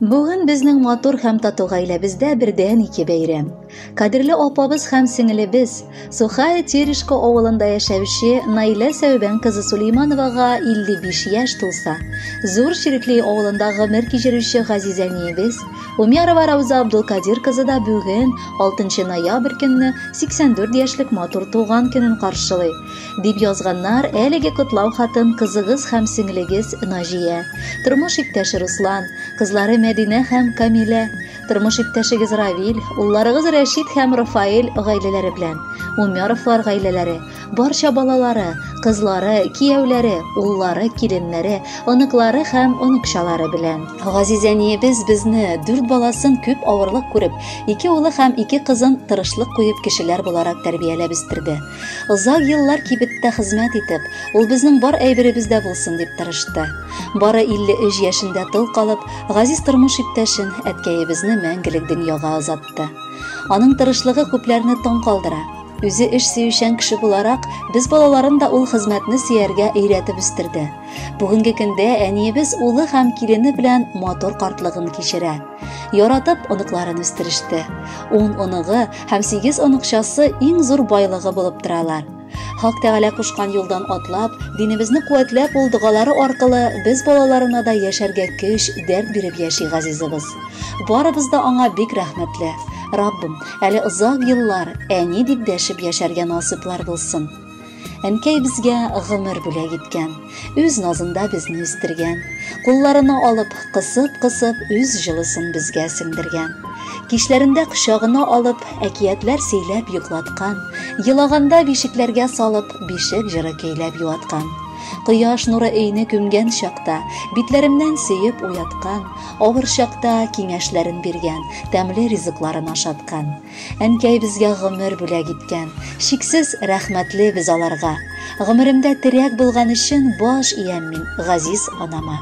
Бүген безнең матур һәм тату гаиләбездә бердән ике бәйрәм. Кадерле апабыз һәм сеңелебез, Сухая Терешка авылында яшәүче Наилә Сәүбән кызы Сулеймановага 55 яшь тулса, Зур Чирекли авылында гомер кичерүче газиз әниебез Умярова Рауза Абдулкадир кызы да бүген, 6 ноябрь көнне, 84 яшьлек матур туган көнен каршылый. Дип язганнар әлеге котлау хатын кызыгыз һәм сеңлегез Наҗия, тормыш иптәше Руслан, кызлары Мәдинә һәм Камилә, тормыш иптәшегез Равил, улларыгыз Рәшит һәм Рафаэль гаиләләре белән, Умяровлар гаиләләре, барча балалары, кызлары, кияүләре, уллары, киленнәре, оныклары һәм оныкчалары белән. Газиз әниебез безне, дүрт баласын күп авырлык күреп, ике улы һәм ике кызын тырышлык куеп кешеләр буларак тәрбияләп үстерде. Озак еллар кибеттә хезмәт итеп, ул безнең бар әйберебез дә булсын дип тырышты. Бары 53 яшендә тол калып, газиз тормыш иптәшен, әткәебезне мәңгелек дөньяга озатты. Аның тырышлыгы күпләрне таң калдыра. Үзе эш сөючән кеше буларак, без балаларын да ул хезмәтне сөяргә өйрәтеп үстерде. Бүгенге көндә әниебез улы һәм килене белән матур картлыгын кичерә. Яратып оныкларын үстереште. Ун оныгы һәм сигез оныкчасы иң зур байлыгы булып торалар. Хак Тәгалә кушкан юлдан атлап, динебезне куәтләп ул догалары аркылы без балаларына да яшәргә көч, дәрт биреп яши газизыбыз. Барыбыз да аңа бик рәхмәтле. Раббым, әле озак еллар әни дип дәшеп яшәргә насыйплар булсын. Әнкәй безгә гомер бүләк иткән, үз назында безне үстергән, кулларына алып, кысып-кысып үз җылысын безгә сеңдергән. Кичләрендә кочагына алып, әкиятләр сөйләп йоклаткан, елаганда бишекләргә салып, бишек җыры көйләп юаткан. Кояш нуры өйне күмгән чакта, битләремнән сөеп уяткан, авыр чакта киңәшләрен биргән, тәмле ризыкларын ашаткан. Әнкәй безгә гомер бүләк иткән. Чиксез рәхмәтле без аларга. Гомеремдә терәк булган өчен баш иям мин газиз анама.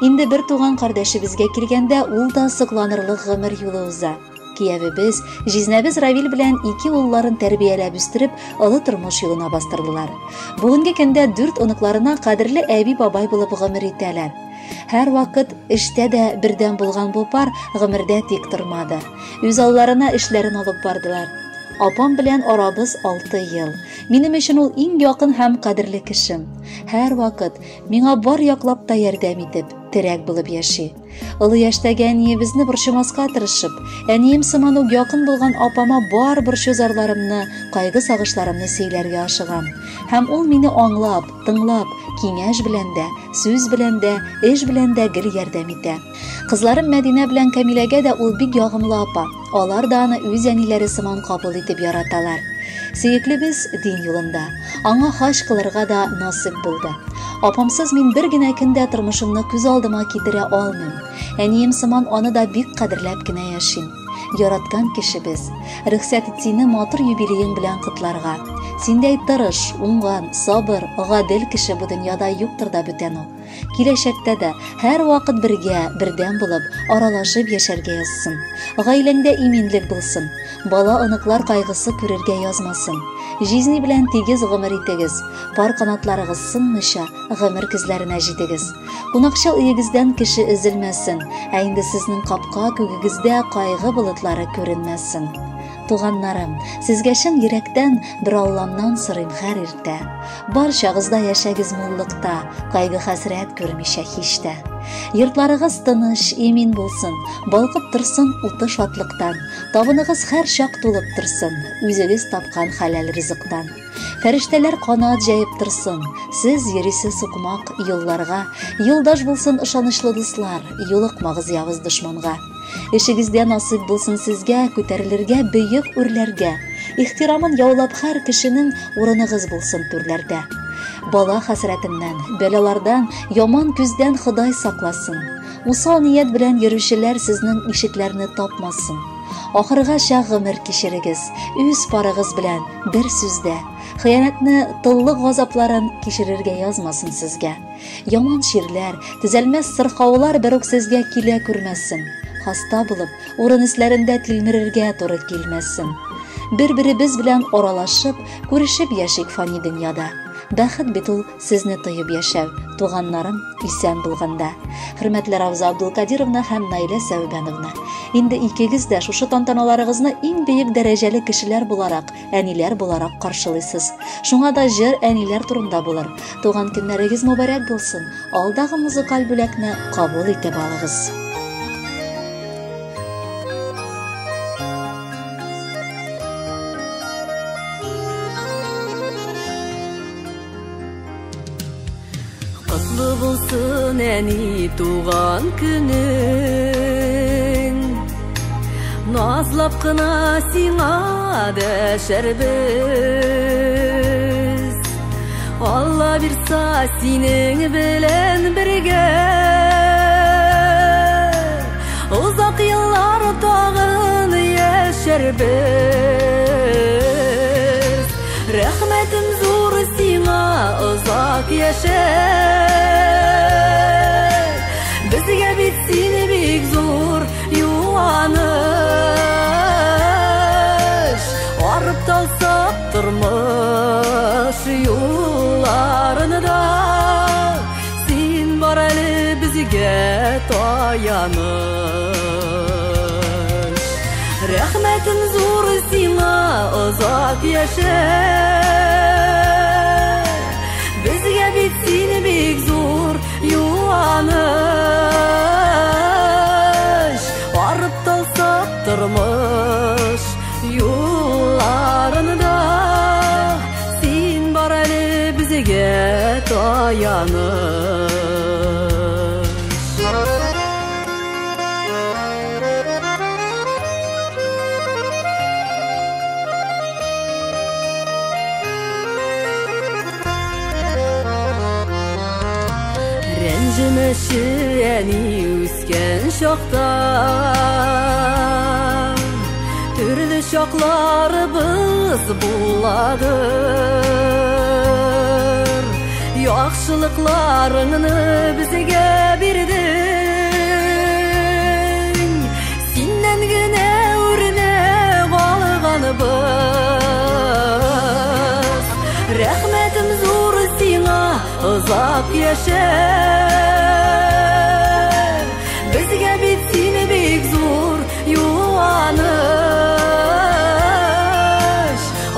Инде бер туган кардәшебезгә килгәндә, ул да сокланырлык гомер юлы уза. Киявебез, җизнәбез Равил белән ике улларын тәрбияләп үстереп, олы тормыш юлына бастырдылар. Бүгенге көндә дүрт оныкларына кадерле әби-бабай булып гомер итәләр. Һәрвакыт эштә дә бердәм булган бу пар гомердә тик тормады. Үз алларына эшләрен алып бардылар. Апам белән арабыз 6 ел. Минем өчен ул иң якын һәм кадерле кешем. Һәрвакыт миңа бар яклап та ярдәм итеп, терәк булып яши. Олы яшьтәге әниебезне борчымаска тырышып, әнием сыман ук якын булган апама бар борчу-зарларымны, кайгы-сагышларымны сөйләргә ашыгам. Һәм ул мине аңлап, тыңлап, киңәш белән дә, сүз белән дә, эш белән дә гел ярдәм итә. Кызларым Мәдинә белән Камиләгә дә ул бик ягымлы апа. Алар да аны үз әниләре сыман кабул итеп яраталар. Сөеклебез дин юлында. Аңа хаҗ кылырга да насыйп булды. Апамсыз мин бер генә көн дә тормышымны күз алдыма китерә алмыйм. Әнием сыман аны да бик кадерләп кенә яшим. Яраткан кешебез. Рөхсәт ит сине матур юбилеең белән котларга. Синдәй тырыш, уңган, сабыр, гадел кеше бу дөньяда юктыр да бүтән ул. Киләчәктә дә һәрвакыт бергә, бердәм булып, аралашып яшәргә язсын. Гаиләңдә иминлек булсын. Бала-оныклар кайгысы күрергә язмасын. Җизни белән тигез гомер итегез. Пар канатларыгыз сынмыйча, гомер көзләренә җитегез. Кунакчыл өегездән кеше өзелмәсен, ә инде сезнең капка күгегездә кайгы болытлары күренмәсен. Туганнарым, сезгә чын йөрәктән бер Алламнан сорыйм һәр иртә. Барчагыз да яшәгез муллыкта, кайгы-хәсрәт күрмичә һич тә. Йортларыгыз тыныч, имин булсын, балкып торсын уты шатлыктан. Табыныгыз һәрчак тулып торсын, үзегез тапкан хәләл ризыктан. Фәрештәләр канат җәеп торсын, сез йөрисе сукмак юлларга. Юлдаш булсын ышанычлы дуслар, юлыкмагыз явыз дошманга. Эшегездә насыйп булсын сезгә күтәрелергә бөек үрләргә. Ихтирамын яулап һәр кешенең урыныгыз булсын түрләрдә. Бала хәсрәтеннән, бәлалардан, яман күздән Ходай сакласын. Усал ният белән йөрүчеләр сезнең ишекләрне тапмасын. Ахыргача гомер кичерегез, үз парыгыз белән бер сүздә. Хыянәтне, толлык газапларын кичерергә язмасын сезгә. Яман чирләр, төзәлмәс сырхаулар бер үк сезгә килә күрмәсен. Хаста булып, урын өсләрендә тилмерергә туры килмәсен. Бер-беребез белән аралашып, күрешеп яшик фани дөньяда. Бәхет бит ул сезне тоеп яшәү, туганнарым исән булганда. Хөрмәтле Рауза Абдулкадировна һәм Наилә Сәүбәновна, инде икегез дә шушы тантаналарыгызны иң бөек дәрәҗәле кешеләр буларак, әниләр буларак каршылыйсыз. Шуңа да җыр әниләр турында булыр. Туган көннәрегез мөбарәк булсын. Алдагы музыкаль бүләкне кабул итеп алыгыз. Котлы булсын, әни, туган көнең. Назлап кына сиңа дәшәрбез. Алла бирса, синең белән бергә озак еллар тагын яшәрбез. Рәхмәтем зур сиңа, озак яшә. Безгә бит син бик зур юаныч. Арып талсак тормыш юлларында, син бар әле безгә таяныч. Рәхмәтем зур сиңа, озак яшә. Безгә бит син бик зур юаныч. Арып талсак тормыш юлларында, син бар әле безгә таяныч. Рәнҗемәче әни үскән чакта, төрле чакларыбыз буладыр. Яхшылыкларыңны безгә бирдең, синнән генә үрнәк алганбыз. Рәхмәтем зур сиңа, озак яшә. Безгә бит син бик зур юаныч.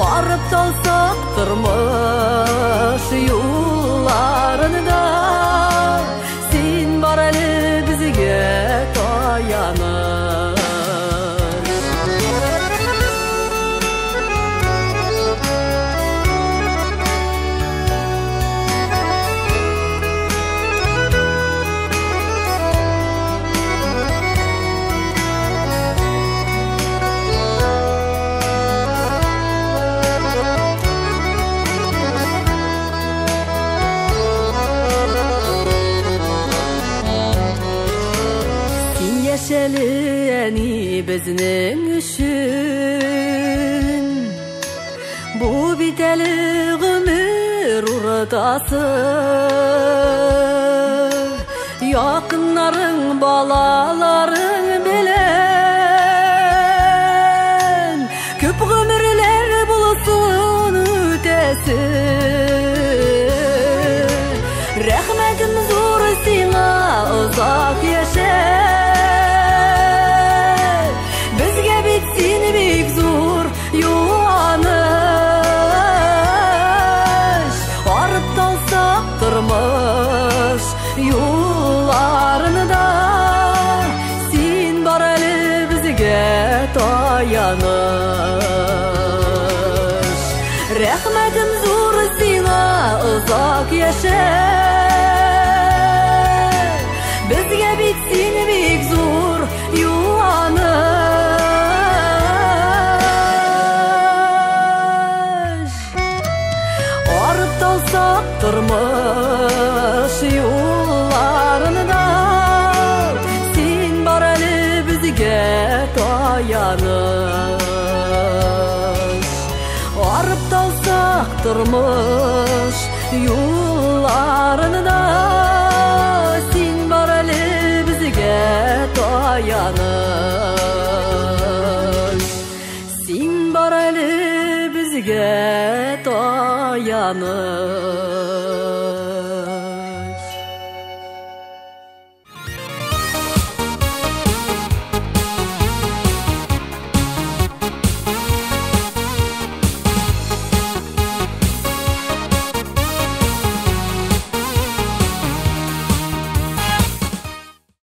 Арып талсак тормыш юлларында, син бар әле безгә таяныч. Яшәле, әни, безнең өчен. Бу бит әле гомер уртасы. Якыннарың, балаларың белән күп гомерләр булсын үтәсе. Рәхмәтем зур сиңа, озак яшә. Безгә бит син бик зур юаныч. Арып талсак тормыш юлларында, син бар әле безгә таяныч. Рәхмәтем зур сиңа, озак яшә. Безгә бит син бик зур юаныч. Арып талсак тормыш юлларында, син бар әле безгә таяныч. Арып талсак тормыш юлларында, син бар әле безгә таяныч. Син бар әле безгә таянып.